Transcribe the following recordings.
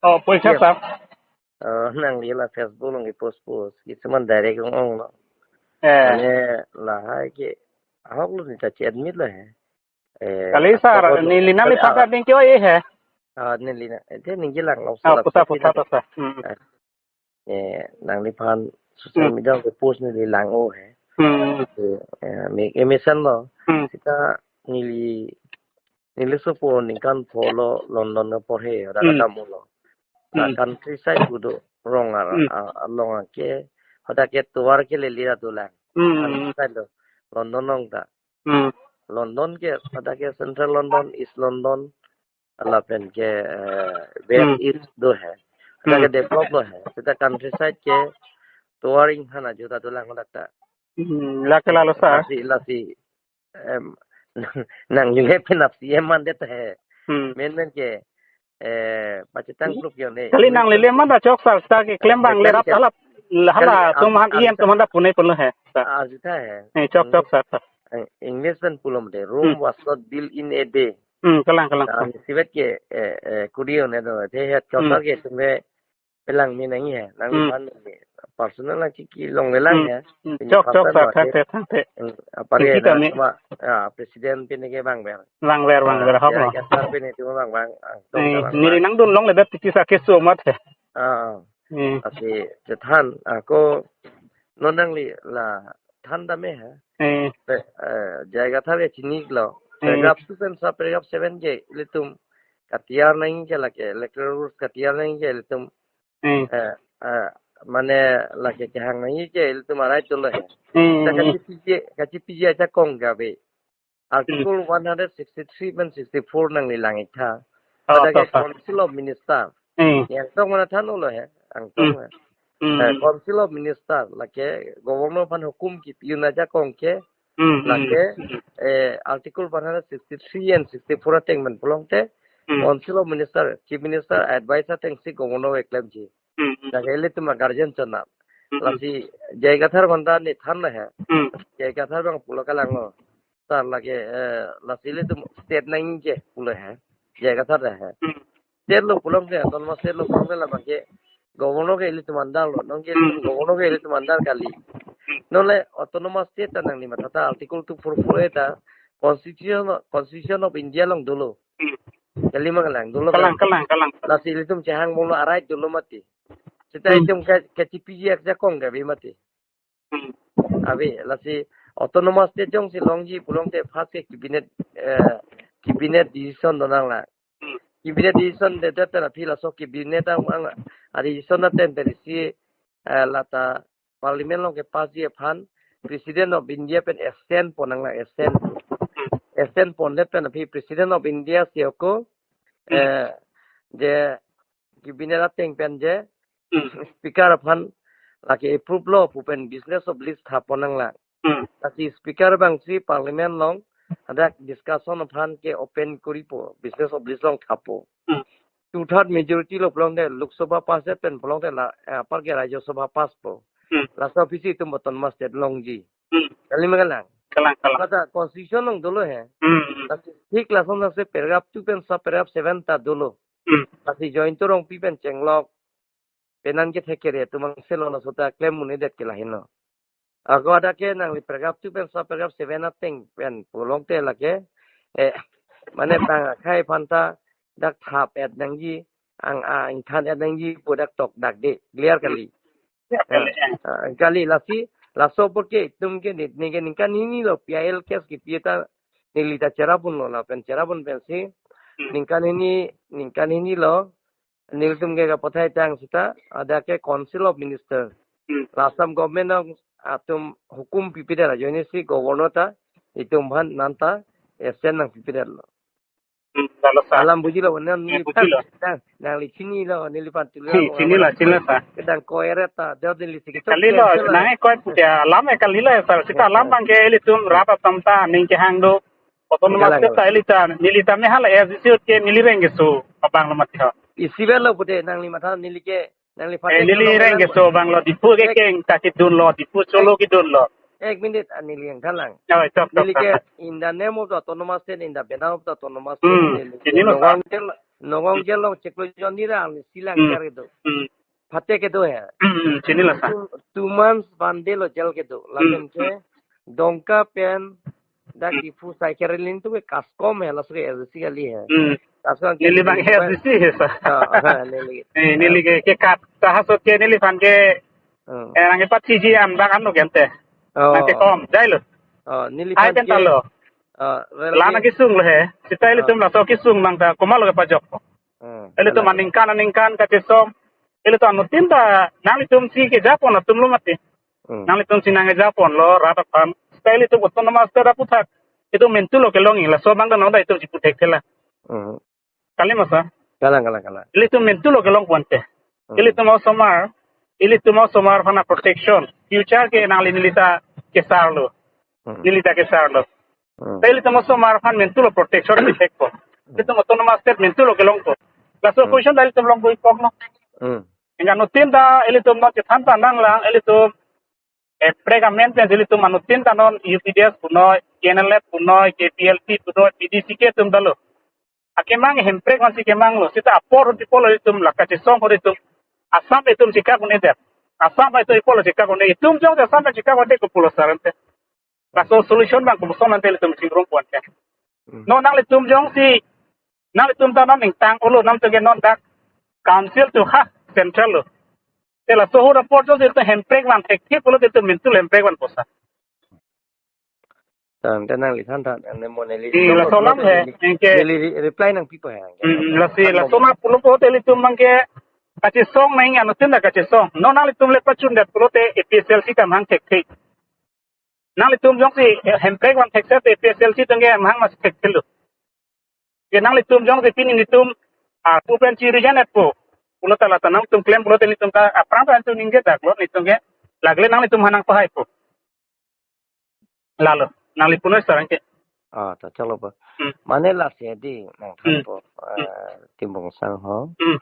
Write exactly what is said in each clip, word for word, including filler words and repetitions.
Oh, polchak, sir. Oh, nangli la Facebook along ke post post. Kisuman direct ong-ong lo. Eh. Mane lahai ke ahok lo ni ta che-admit lo he. Eh, kali, sir, ako lo, neli nangliphan ta ding ke-o-e he. Ah, neli na. Ete ningje lang lo. Oh, sir, puta, puta, puta. Hmm. Eh, eh, nangliphan social media ke post neli lang-o he. Hmm. Eh, eh, me, eh, mesen lo. Hmm. Seta neli, neli sopo ningkan pho lo London ke porhe, rara kamu lo. Hmm. Countryside kudo rong ar, hmm, a, along ke, hadak ke tovar ke lele ra dolang. Hmm. Countryside lo, London along ta. Hmm. London ke, hadak ke Central London, East London, lapen ke, eh, West, hmm, East do he. Hadak ke, hmm, develop lo he. Seta countryside ke tovar inghan ajo ta dolang hadak ta. Hmm, lake lalo, sir. Lasi, lasi, em, nangli le penap C M mandet he. Hmm. Men men ke, eh, pachethang, hmm, kluk yo ne. Kali nangli le manda chok, sir, seta keklem abang le rap alap, hala, kali atum han, iem atum han ta pune pulo he, sir. Ajutha he. Eh, chok, chok, sir, sir. Eh, English pen pulo mate, Rome, hmm, was not built in a day. Hmm, kalang, kalang. Ah, isivet ke, eh, eh, kuri yo ne do, te he, chok, hmm, sir, ke tumbe pelang me nangji he, nang, hmm, phan me. Personal lang ke kelongle lang, hmm, he. Hmm. Pini chok, chok, personal sir, lo, thang te, thang te. Hmm, apar, hmm, ke kita na, me. Cuma, ya, president pini ke bang ber. Bang ber, bang ber, ah, hok ya, lo. Ya, sir pini cuma bang bang, ah, eh, tong bang neli bang. Nang dun longle det tiki sa keso mat he. Ah, ah. Hmm. Lasi chethan, ako non nangli la than dam he. Eh. Pe, eh, J I Kathar ke chini lo. Eh. Paragraph two pen sa paragraph seven ke ilitum katiar nangji ke lake, electoral rules katiar nangji ke ilitum, eh, eh, mane lake kehang nangji ke ilitum a-right dolo he. Hmm. Ta kachipiji, kachipiji ajakong ke ave. Article, hmm, one hundred sixty-three pen sixty-four nangli lang-ik tha. Oh, hadak ke, to, to. Council of Minister. Hmm. Yang tong mana than ulo he, ang tong, hmm, he. Hmm. Eh, Council of Minister, lake Governor aphan hukum kipi un ajakong ke, hmm, lake, hmm, eh, Article one hundred sixty-three and sixty-four ateng pen pulote, hmm, Council of Minister, Chief Minister advice atengsi Governor keklemji. Hmm, hmm. Lake ilitum a-guardian chonat. Hmm, hmm. Lasi J I Kathar aphan ta ne than lo he. Hmm. J I Kathar abang pulo kalang lo. Sir lake, eh, lasi ilitum state nangji ke pulo he. J I Kathar ta he. Hmm. State lo pulote, autonomous state lo pulote labang ke Governor ke ilitum under lo. Non ke ilitum, hmm, Governor ke ilitum under kali. Hmm. Non le autonomous state ta nangli matha ta Article two four four A ta Constitution, Constitution of India along dolo. Hmm. Kali ma kalang, dolo kalang, kalang, kalang. Lasi ilitum chehang bom lo, a-right dolo mati. Seta, hmm, ilitum ke, kachipiji ajakong ke ave mati. Hmm. Ave, lasi autonomous state jongsi longji pulote first ke cabinet, eh, cabinet decision do nanglang. Hmm. Cabinet decision det det pen aphi laso cabinet ang, ang, a-decision aten pen isi, eh, lata Parliament along kepassji aphan President of India pen assent pon nanglang, assent. Hmm. Assent pondet pen aphi President of India si ako, hmm, eh, je cabinet ateng pen je, hmm, Speaker aphan lake approve lo pu pen business of list thap pon nanglang. Hmm. Lasi Speaker abangsi Parliament along hadak discussion aphan ke open koripo, business of list along thappo. Hmm. Two third majority lo pulote Lok Sabha pass det pen pulote la, eh, apar ke Rajya Sabha passpo. Hmm. Laso aphisi itum autonomous state longji. Hmm. Kali ma kalang? Kalang, kalang. Mata Constitution along dolo he. Hmm, hmm. Lasi thik lason lasi paragraph two pen sa paragraph seven ta dolo. Hmm. Lasi Jayanta Rongpi pen chenglok, penan kethek kere atum angselo, laso ta klem un-edet ke lahenlo. Ako hadak ke nangli paragraph two pen sa paragraph seven ateng pen pulote lake, eh, mane bang akhei aphan ta dak thap-et nangji, ang, ah, ingthan-et nangji pu dak tokdak de, clear kali. Ya, eh, kali, ya. Ah, kali lasi, laso apot ke itum ke ne, ne ke ningkan hini lo P I L case kipi ta neli ta cherap unlo lapen cherap un pensi, hmm, ningkan hini, ningkan hini lo, nelitum ke kapathai tang seta, hadak ke Council of Minister. Hmm. La Assam government along atum hukum pipedet ajoinesi Governor ta itum aphan nanta assent nangpipedet lo. Hmm, lalo sir. Alam bujilo, nang, hmm, neli bujilo. Tang, nangli chinilo, neliphan tulu. Chi-, chinilo, chinilo sir. Kedang ko eret ta, do neli si ketok. Kalilo, cancel lo. Nang ekoi puja, alam e kalilo sir. Seta alam abang ke ilitum rat atum ta ning kehang do. Autonomous state ta ili ta, neli ta me hala S D C ke neli reng keso abang lo mati ho. Isivet lo pute nangli matha, neli ke, nangliphan, eh, neli reng keso abang lo, Diphu ke keng ta kedun lo, Diphu Cholo kedun lo. Ek minute, ah, neli yang kalang. Oh, chok, chok, neli ke, chok. In the name of the autonomous state, in the banner of the autonomous state, hmm, neli, chinilo, neli sir. Nangvang tel, Nagaon jail along chiklo jon ni ra ni silang Hmm. jar kedo. Hmm. Phate kedo he. Hmm, hmm, chinilo sir. Two, two months bande lo jail kedo. Lapen Hmm. ke Dongka pen dak Hmm. Diphu sai kerelin tu ke KASCOM he, laso ke S D C kali he. Hmm. KASCOM ke Neli abang Diphu S D C he sir. Ah, ah, neli. Eh, neli ke, ke kat tahas ke neliphan ke Hmm. eh, nang ke pat C G M bak ano gente. Oh. Nang ke kom, jai lo. Oh, neliphan Ai pen ke talo. Oh, well, Lana ke kesung lo he. Sita Oh. ilitum laso kesung nang ta komat lo kepajok. Hmm. Ilitum Well, aningkan, aningkan kachesong. Ilitum anuttin ta nanglitum si kejapon atum lo mati. Hmm. Nanglitum si nang kejapon lo rat aphan. Sita ilitum autonomous state aputhak itum mentu lo kelongji, laso abang ta nonta itum si puthek thela. Hmm. Kali ma sir? Kalang, kalang, kalang. Ilitum mentu lo kelong puan te. Hmm. Ilitum osomar, ilitum osomar aphan protection. Future ke nangli neli ta kesar lo. Hmm. Neli ta kesar lo. Hmm. Ta ilitum osomar aphan mentu lo protection di thek po. Hmm. Ilitum autonomous state mentu lo kelong po. Laso Hmm. question ta ilitum longpo-ik kok no. Hmm. Anuttin ta ilitum non chethan ta nanglang, ilitum hemprek amen pen ilitum anuttin ta non U P D S punoi, K N L F punoi, K P L P punoi, P D C K atum ta lo. Akemang hemprek man si kemang lo. Sita apor hudi pulo itum la kachesong hudi itum. Assam itum chikak un-edet. Assam itum pulo chikak un-e. Itum jongsi Assam chikak un-edet ke pulo sir ante. Laso solution abang koson ante ilitum chingrum puan ke. Hmm. No nanglitum jongsi, nanglitum ta non ningtang olo, nangtum ke non dak council to ha central lo. Te laso ahut apor jongsi itum hemprek van thekthe pulote itum mentu lo hemprek vanpo sir. Tangte nangli than than, ane mo neli Hmm, laso alam he, neli, anke neli re-, reply nangpipo he, anke. Hmm, lasi Than laso mo. Na pulo po te ilitum abang ke kachesong nang anuttin ta kachesong. Non nanglitum le pachundet pulote A P H L C ta amahang thekthe. Nanglitum jongsi, eh, hemprek van thekset te A P H L C atum ke amahang mas thekthelo. Ke nanglitum jongsi pini nelitum, ah, pu pen chiri jan-et po. Pulo ta la ta nangtum klem pulote nelitum ta aphrang ta nelitum ningje dak lo, nelitum ke lagle nanglitum aphan nangpahai po. Lalo, nangli punoi sir anke. Ah, ta chalo po. Hmm. Mane lasi di nangthan Hmm. po, Hmm. eh, Timbong Sang ho. Hmm.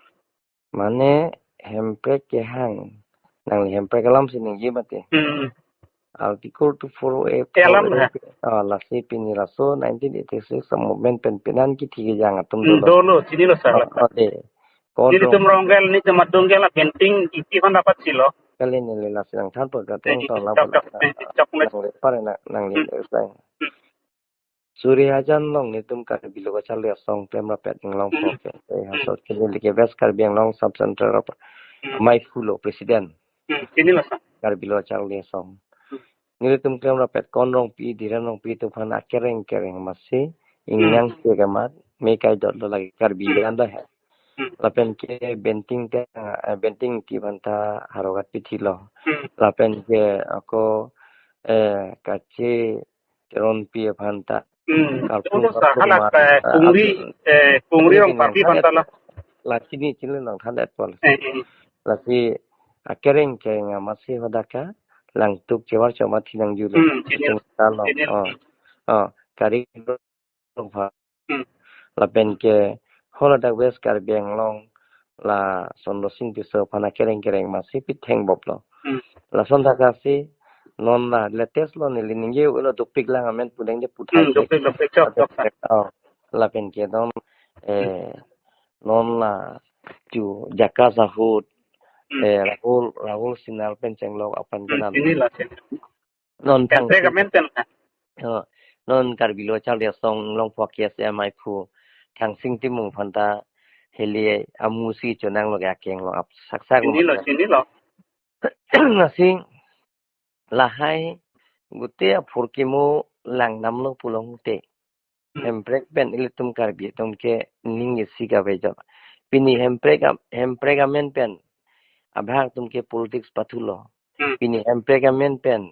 Mane hemprek kehang. Nangli hemprek alam si ningje mati. Hmm. Article two four A, Eh, alam four A, ha? Ah, lasi pini laso nineteen eighty-six movement pen penan kithi kejang atum Hmm, dolo. Dolo, chinilo sir. Ah, ah, de. Kon Nelitum rong. Rong gel, nelitum adung gel, Benting, isi hon dapat silo. Kali neli lasi nangthan po ka Eh, teng tong chok, lang chok, eh, chok, nang le par nang, nangli Hmm. sang. Hmm. Suri Hajan along nelitum Karbi Lo Kacharli Asong Klemrapet Inglong Hmm. Pho ke, eh, Hmm. hasot ke neli ke West Karbi Anglong Sub Central of Hmm. Maiphu lo President. Hmm, chinilo sir. Karbi Lo Kacharli Asong. Hmm. Nelitum Klemrapet Kon Rongpi, Dhiren Rongpi atum aphan akereng kereng masi, Hmm. ingnang si kemat, me kai dot lo lagi Karbi Hmm. Anda he. Hmm. Lapen ke Benting te, eh, Benting ti aphan ta Howraghat pithi lo. Hmm. Lapen ke ako, eh, Kache Teronpi aphan ta Hmm. Karplung, Jono sa Karplung halak, mar, eh, ah, Kungri, ah, eh, Kungri Kungri Rongparpi Rongparpi aphan ta la. La chini chini nangthan-et po. Eh, eh. Lasi akereng kereng masi hadak ke Langtuk Chevar Choma thi nangji lo. Hmm, chini, Sing ta lo. Chini. Oh. Oh, Kari Rongpha. Hmm. Lapen ke holadak West Karbi Anglong la Sondro Sing Tisso aphan akereng kereng masi pitheng bop lo. Hmm. Lason thak asi non la latest lo neli ningje lo dopik lang amen pudeng de puthai Hmm, ke. Dopik, dopik, chok, chok, sir. Oh, lapen ke don, eh, non la chu Jakas ahut, Hmm. eh, Rahul, Rahul Sinha pen chenglok aphan Hmm, kenan. Chinilo, chinilo. Non Hemprek thang amen pen na. Oh, non Karbi Lo Kacharli Asong Inglong Pho K S A Maiphu Thangsing Timung aphan ta heli amu si chonang lo ke akeng lo ap saksak lo Chinilo, mati. Chinilo. Lasi lahai gute aphurkimo lang namlo pulote. Hmm. Hemprek pen ilitum Karbi atum ke ning isi kave jo. Pini Hemprek am-, Hemprek amen pen abhag atum ke politics pathu lo. Hmm. Pini Hemprek amen pen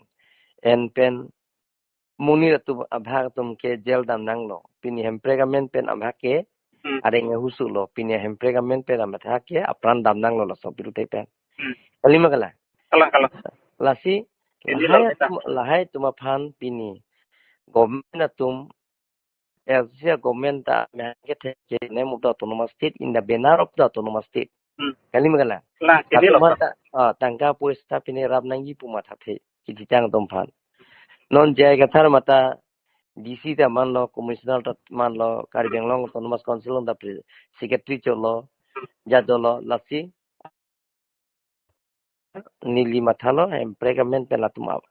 en pen monit atum abhag atum ke jail dam nanglo. Pini Hemprek amen pen abhag ke Hmm. areng ahusu lo. Pini Hemprek amen pen abhag ke apran dam nanglo laso biru te pen. Hmm. Kali ma kalang? Kalang, kalang. Lasi Ini lahai lo kita. Atum, lahai atum aphan pini government atum, eh, sia government ta me ke the ke ne mu ta autonomous state in the banner of the autonomous state. Hmm. Kali ma kalang? Lang, ini lo. Atum ta, ah, tangka poisa pini rap nangji pu mathathe. Kiti tang atum aphan. Non J I Kathar mata D C ta manlo, Commissioner ta manlo, Karbi Anglong Autonomous Council ta pre-, Secretary cholo, jadolo, lasi neli mathalo, hemprek amen pen latum ab-,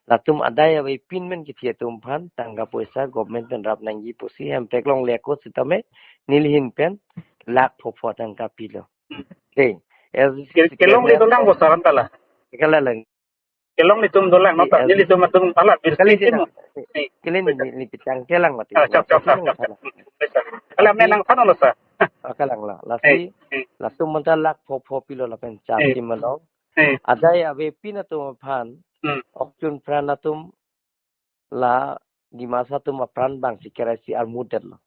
latum adai avepin men kithi atum aphan tangka poisa government pen rap nangji pusi hemprek longle ako sitame neli ahin pen lakh phopho tangka pilo. Dei, as Ke-, kelongle dolang ko sir anta la. Kala lang. Kelongle atum dolang, no, ta, eh, nelitum atum hala, kali birsi dei timo. Kali ni, ni pitang kelang mati. Ah, chap, chap, chap, chap, chap. Kala, lasi menang sana lo, sir. Ah, kalang la. Lasi, eh, eh, latum manta lakh phopho pilo lapen chap, eh, tim along. Eh. Adai avepin atum aphan, hmm, okchun pran atum la Dimasa atum apran bang si kerai si armut detlo.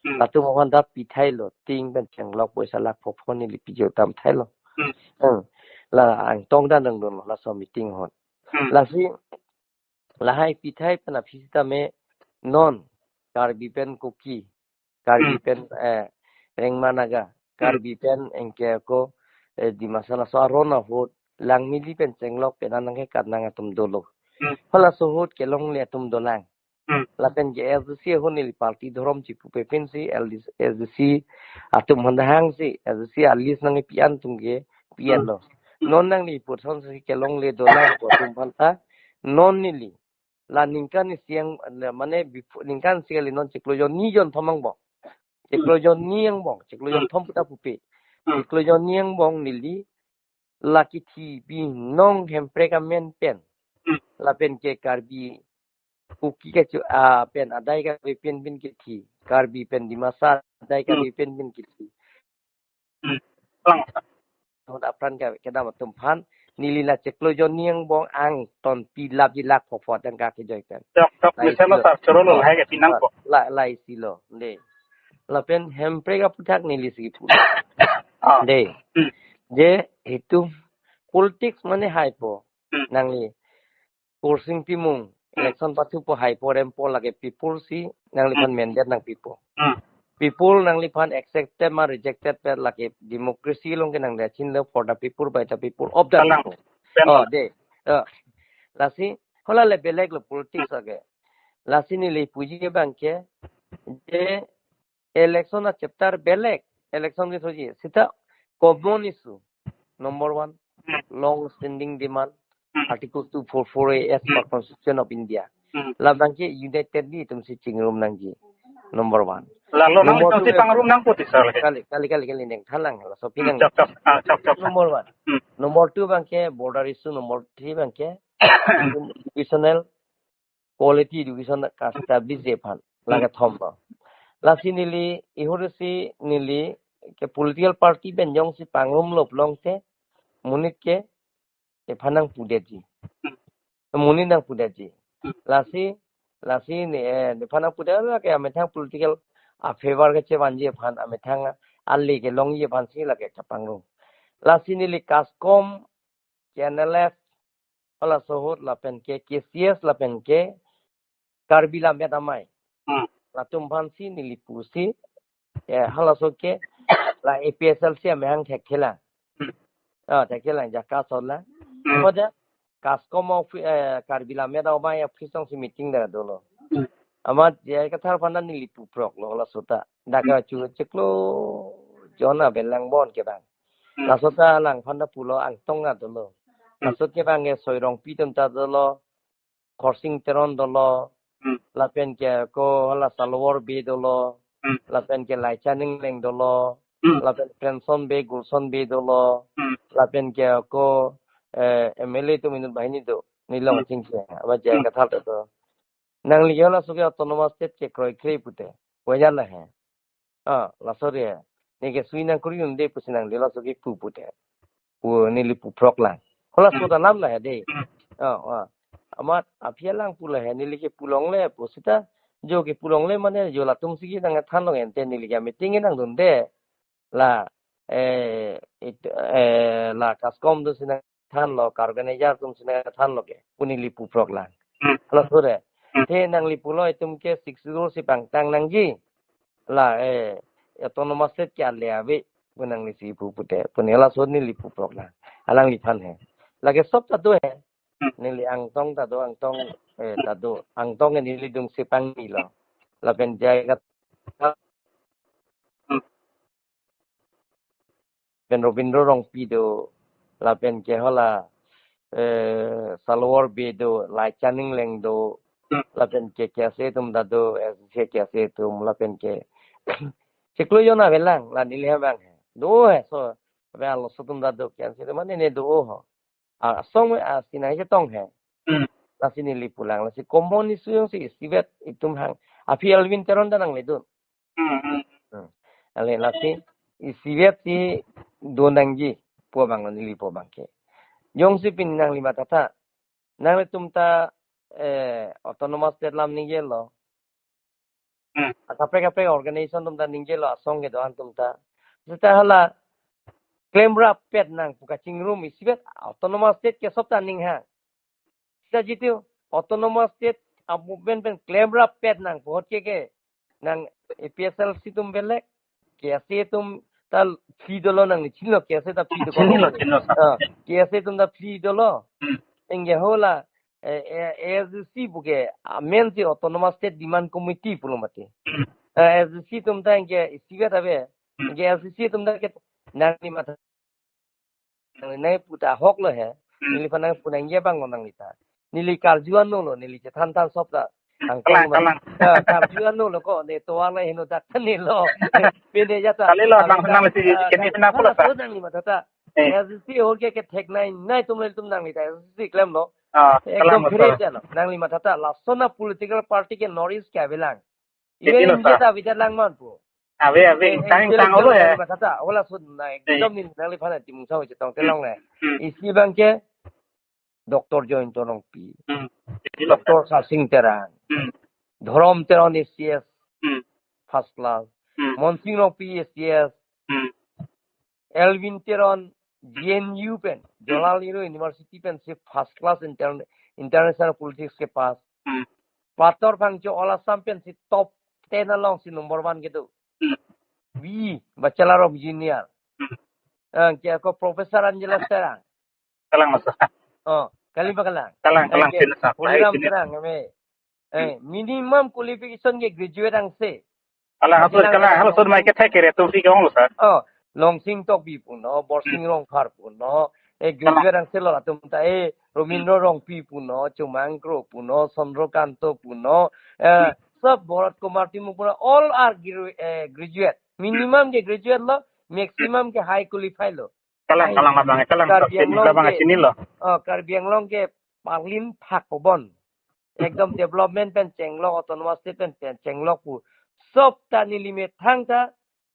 Hmm. Latum aphan ta pithailo, ting pen chenglok poisa lakh phopho neli piji utam thailo. Hmm. Hmm. La angtong dan dang dunlo, laso meeting ahut. Hmm. Lasi, lahai pithai pen aphi sitame non Karbi pen Kuki, Karbi, hmm, pen, eh, Rengma Naga, hmm, Karbi pen anke ako, eh, Dimasa laso aron ahut, Langmili pen chenglok pen anang ke karnang atum dolo. Hmm. Halaso ahut kelongle atum dolang. Hmm. Lapen ke S D C ahut neli party dhorom chipupe pinsi L D C, S D C atum aphan ta hangsi, S D C a-list nangpi-an atum ke pi-an, hmm, lo. Hmm. Non nangli puson si kelongle dolang pu atum aphan ta, non neli la ningkan isi ang, mane before, ningkan isi kali, non chiklo jonni jonthom angbong. Chiklo jonni angbong, chiklo, hmm, jonthom puta pupe. Hmm. Chiklo jonni angbong neli la kithi binong hemprek amen pen. Hmm. Lapen ke Karbi Kuki kachu-, ah, pen adai kave pen pen kithi. Karbi pen Dimasa adai kave, hmm, pen pen kithi. Hmm. Lang. Ahut apran ke kedam atum aphan neli la chiklo jonni angbong angton pilapji lakh phopho tangka kejoi pen. Chok, chok, lai misal lo silo, sir, choro lo, oh, hai ke pinang ko. La, lai silo, dei. Lapen hemprek aphuthak neli si pu. Ah. Dei. Hmm. Je itum politics mane haipo. Hmm. Nangli Khorsing Timung, hmm, election pathupo, haipo rempo, lake people si nangliphan, hmm, mandate nangpipo. Hmm. People nangliphan accepted ma rejected pen lake democracy along ke nangdachinlo, for the people, by the people, of the, kalang, people. Pen oh, lang. Dei. Oh. Lasi, hala le belek lo politics, hmm, ake. Lasi neli puji abang ke, je election a-chapter belek, election ke soji, sita common issue. Number one, hmm, long standing demand, hmm, Article two four four A as per, hmm, Constitution of India. Hmm. Labang ke unitedly itum si chingrum nangji. Number one. Lalo nang number itum si two, pangrum nangpo ti sir lake. Kali, kali, kali, kali, neng thalang, laso, hmm, pinang. Chap, chap, ah, chap, chap, chap. Number one. Hmm. Number two abang ke border issue, number three abang ke educational quality education ka-establish ji aphan, hmm, lake thom lo. Lasi neli, ihur si neli ke political party pen jongsi pangrumlo pulote, monit ke ephan nangpudetji. Monit nangpudetji. Lasi, lasi ne, eh, ephan nangpudet lake amethang political a-favor kechevanji aphan, amethang ale kelongji aphan si lake kapangrum. Lasi neli KASCOM, K N L F, halaso ahut lapen ke K C S lapen ke Karbi Lammet Amei. Hmm. Latum aphan si neli pusi, eh, halaso ke la A P H L C amehang thekthelang. Hmm. Ah, thekthelang, jaka sola. Hmm. Pada KASCOM of, eh, Karbi Lammet Amei office along si meeting dak dolo. Hmm. Amat je Kathar aphan neli puproklo halaso ta. Dak, hmm, kachu chiklo jon abang lang bon ke bang. Hmm. Laso ta alangphan ta pulo, angtong ta dolo. Hmm. Laso ke bang ke Soi Rongpi atum ta dolo, Khorsing Teron dolo, hmm, lapen ke ako hala Salwar Bey dolo, hmm, lapen ke Laichan Engleng dolo, hmm, lapen Premson Bey, Gulson Bey dolo, hmm, lapen ke ako, eh, M L A atum inut banghini do, neli along, hmm, chingki, amat je, hmm, Kathar ta do. Nangli ke halaso ke autonomous state ke kroikre pute. Wajar lahai. Ah, laso re. Neke sui nangkuri un-e pusi nangli laso ke pu pute. Pu neli puprok lang. Halaso, hmm, ta lam lahai dei. Hmm. Ah, ah. Amat aphi alang pu lahai, neli ke pu longle pu sita. Jo ke pu longle mane jo latum si ke nangthan long ente, neli ke meeting nangdunde. La, eh, it-, eh, la KASCOM atum si nangthanlo, ka-organizer atum si nangthanlo ke, pu neli puprok lang. Hmm. Halaso re. Hmm. Te nangli pulo itum ke Sixth Schedule si pangtang nangji. La, eh, autonomous state ke ale ave, pu nangli si pu pute, pu neli halaso neli puprok lang. Alangliphan he. Lake sob ta do he. Hmm. Neli angtong ta do, angtong Eh, ta do, Angtong ke neli dungsi pangni lo. Lapen J I Kathar, pen Robindro Rongpi do, lapen ke hala, eh, Salwar Bey do, Laichan Engleng do, lapen ke KSA atum ta do, SDC KSA atum, lapen ke chiklo jon avelang, la neli abang he. Do he, so, ave alo so atum ta do, KSA atum mane ne do ho. Asong me, a, sinai chetong he. Hmm. Lasi neli pulang, lasi common issue jongsi isivet itum hang. Aphi Elwin Teron ta nangledun. Hmm, hmm. Hmm. Ale lasi isivet si do nangji pu abang lo neli pu abang ke. Jongsi pini nangli matha tha. Nanglitum ta, eh, autonomous state lam ningjelo. Hmm. Kaprek kaprek organization atum ta ningjelo, asong kedo-an atum ta. Seta hala klemrappet nang pu kachingrum isivet autonomous state ke sop ta ning ha. Seta jitu autonomous state a movement pen klemrappet nang pu ahut ke ke nang APHLC atum belek, KSA atum ta phli dolo nangli chinilo, KSA ta phli do. Chinilo, chinilo, sir. Ah, KSA atum ta phli dolo. Hmm. Anke hala, eh, eh, ASDC pu ke, ah, main si Autonomous State Demand Committee pulo mati. Hmm. Eh, ASDC atum ta anke isivet ave. Hmm. Anke ASDC atum ta ke nangli matha nangli nai pu ta ahok lo he. Hmm. Neliphan nangpu nangji abang lo nangli ta. Neli karju ano lo, neli chethan than sop ta. Kalang, kalang. Eh, karju ano lo ko, ne tovar le heno dak ta ne lo. Pine jata. Kali lo, abang nangli si, eh, kini pina pula ta. Nangli matha tha. Eh. ASDC ahut ke kethek nai, nai atum le atum nangli ta ASDC klemlo. Ah, ekdom kalang, phere ta lo. Nangli matha tha, lason a political party ke North East ke avelang. Even India ta avedet lang man pu. Ave, ave, eh, eh, tang, tang, olo ya. Nangli matha tha, hala so na, eh, ekdom ne nangliphan ati mungsa ho chetong telong le. Hmm. Isi abang ke Doctor Jayanta Rongpi. Hmm. Doctor Karsing Terang. Hmm. Dhorom Teron ACS. Hmm. First class. Hmm. Monsing Rongpi ACS. Hmm. Elwin Teron J N U pen, Jawaharlal Nehru University pen si first class inter-, international politics ke pass. Hmm. Pator Phangcho All Assam pen si top ten along si number one kedo. Hmm. B E, Bachelor of Engineer. Hmm. Eh, ke ako Professor Angela Terang. Kalang masa. Oh, kali ba kalang? Kalang, kalang, eh, ke, sir. Holiram Terang, ame. Eh, minimum qualification ke graduate angse. Kalang, halaso, kalang, halaso mai kethek kere atum si ke-onglo, sir. Oh, Longsing Tokbi punon, Borsing Rongphar punon, eh, graduate angse lo atum ta, eh, Romindro Rongpi punon, Chomang Kro punon, Chandra Kanto punon, eh, sab Bharat Kumar Timung punon, all are gru-, eh, graduate. Minimum ke graduate lo, maximum ke high qualified lo. Kalang, kalang abang, kalang, Karbi Anglong abang ke, chinilo. Oh, Karbi Anglong ke paling thak obon. Ekdom development pen chenglok, autonomous state pen, pen chenglok pu. Sop ta neli methang ta,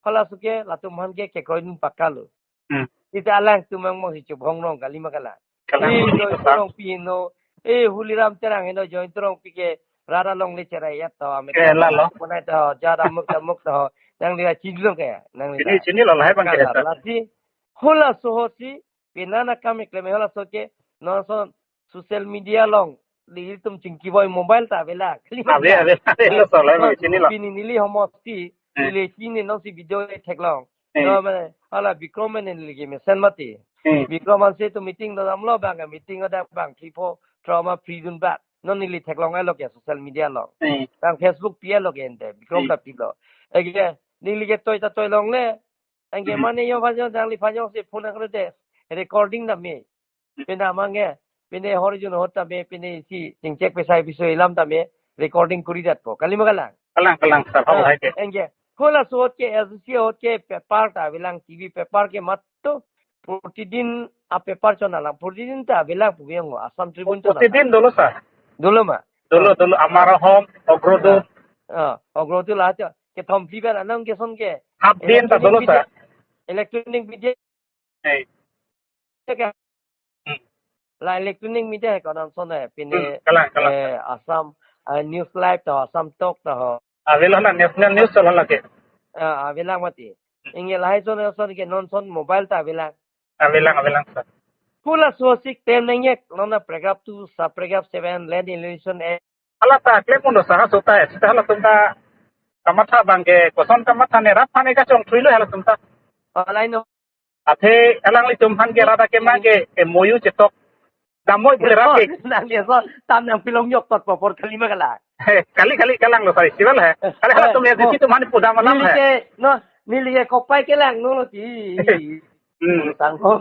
halaso ke, latum aphan ke, kekroidun pakka lo. Hmm. Seta alangtum angbong si chubhong rong kali ma kalang. Kalang, eh, Jayanta Rongpi heno, eh, Holiram Terang heno, Jayanta Rongpi ke, rat along le cherai et to, ame ke, lalo. Punai to, jat amuk tamuk to, nangli chinilo ke, nangli chini, chinilo lahai abang ke, kalang, sir. Lasi, halaso ahut si, penang akam keklem halaso ke, non ason social media along, nelitum chingki boi mobile ta avelang. Ave, ave, ave, lo, sir, ave, chinilo. Pini neli homosti, hmm, neli chini non si video theklong. Hmm. No, mane, hala Bikram mane neli ke mesen mati. Hmm. Bikram ansi tu meeting do damlo bang, meeting ada bang, three four, trauma free dun bak. Non neli theklong alo ke social media along. Hmm. Bang Facebook pi alo ke ente, Bikram, hmm, ta pilo. Ege, neli ke toi ta toi longle, anke, hmm, mane yo pajong, jangli pajong si phone akre te recording ta me. Pine amang ke, pine hor jun hot ta me, pine si chingchek pesai piso ilam ta me recording kuri jat po. Kali ma kalang? Kalang, kalang, sir. Hau, ah, hai ke. Anke, halaso ahut ke, SDC ahut ke, paper ta avelang, TV paper ke matto, protidin a paper chon alang, protidin ta avelang pu biang ho, Assam Tribune chon alang. Protidin dolo, sir. Dolo ma? Dolo, ah, dolo, Amar Ahom, Ogrodut. Ah, ah, Ogrodut la cha, kethom phli pen anong ke son ke. Hapdin ta dolo, sir. Electronic media, electronic media. Hey. Ke. Hmm. La electronic media he konon son he, pine, hmm, kalang, kalang, eh, kalang. Assam, eh, News Live ta ho, Assam Talk ta ho. Avelo na national news cholo lake. Ah, avelang mati. Anke lahai son son ke non son mobile ta avelang. Avelang, avelang, sir. Halaso ahut si klem nangji, non a paragraph two, sub paragraph seven, Land Acquisition Act. Hala ta klem un-e sir, halaso ta, seta halatum ta kamatha abang ke, koson kamatha ne rat aphan ke kachongthui lo halatum ta. Alai no. Athe alanglitum aphan ke rat akemang ke M O U chetok. Damoi pule rap ke. Nangli ason tam nangpilong yok tot popor kali ma kalang. He, kali kali kalang lo festival he. Kali hala tum ya di situ mani pudam alam neli he. Ke, no, neli ke kopai kelang no lo ti. Hmm. Sang ho.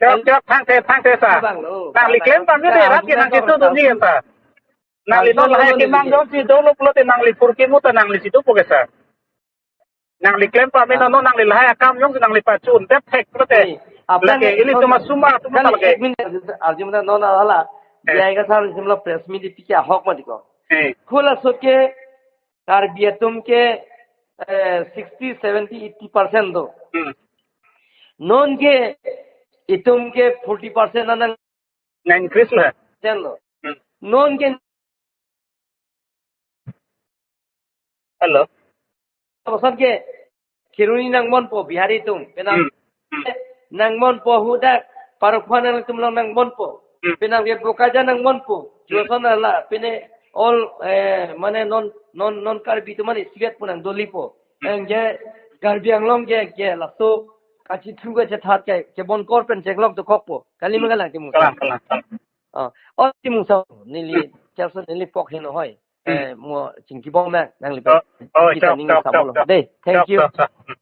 Jawab, jawap, thangte, thangte sa. Bang lo. Nangli klem pame de, rat ke nang situ tu ni sa. Nangli non lahai kemang jongsi dolo pulote nangli pur kimu ta nangli situ po ke sa. Nangli klem pame non, non nangli lahai akam jongsi nangli pachun tep thek pulote. Aphrang lake ili tuma suma tuma kan lake. Ek minute, arju mena non hala. Eh. Biai ka sar simla press meet pi kya hok ma diko. Eh. Khula sot ke Karbi atum ke, eh, sixty, seventy, eighty percent do. Hmm. Non ke itum ke forty percent anang na increase lo. Percent lo. Hmm. Non ke hello. Bosan ke Kheroni nangmonpo Bihari atum. Penang Hmm. Hmm. Nangmonpo hudak Parokhuwa nangtum along nangmonpo. Hmm. Penang ke Bokajan nangmonpo. Hmm. Joson ala pine all, eh, mane non, non, non Karbi atum mane sigat pu nangdolipo. Hmm. Anke Karbi Anglong ke, ke laso kachithru kachethat ke, ke bon kor pen cheklok dokokpo. Kali ma kalang Timung. Kalang, kalang, kalang. Oh, oh, Timung sa, neli, Hmm. Chelsea neli pok heno hoi. Hmm. Eh, mo chingki bom ma, nangli pe. Oh, oh, kita chok, ning chok, sa chok, bolo. Chok. Dei, thank Chok, you. Chok, chok. Hmm.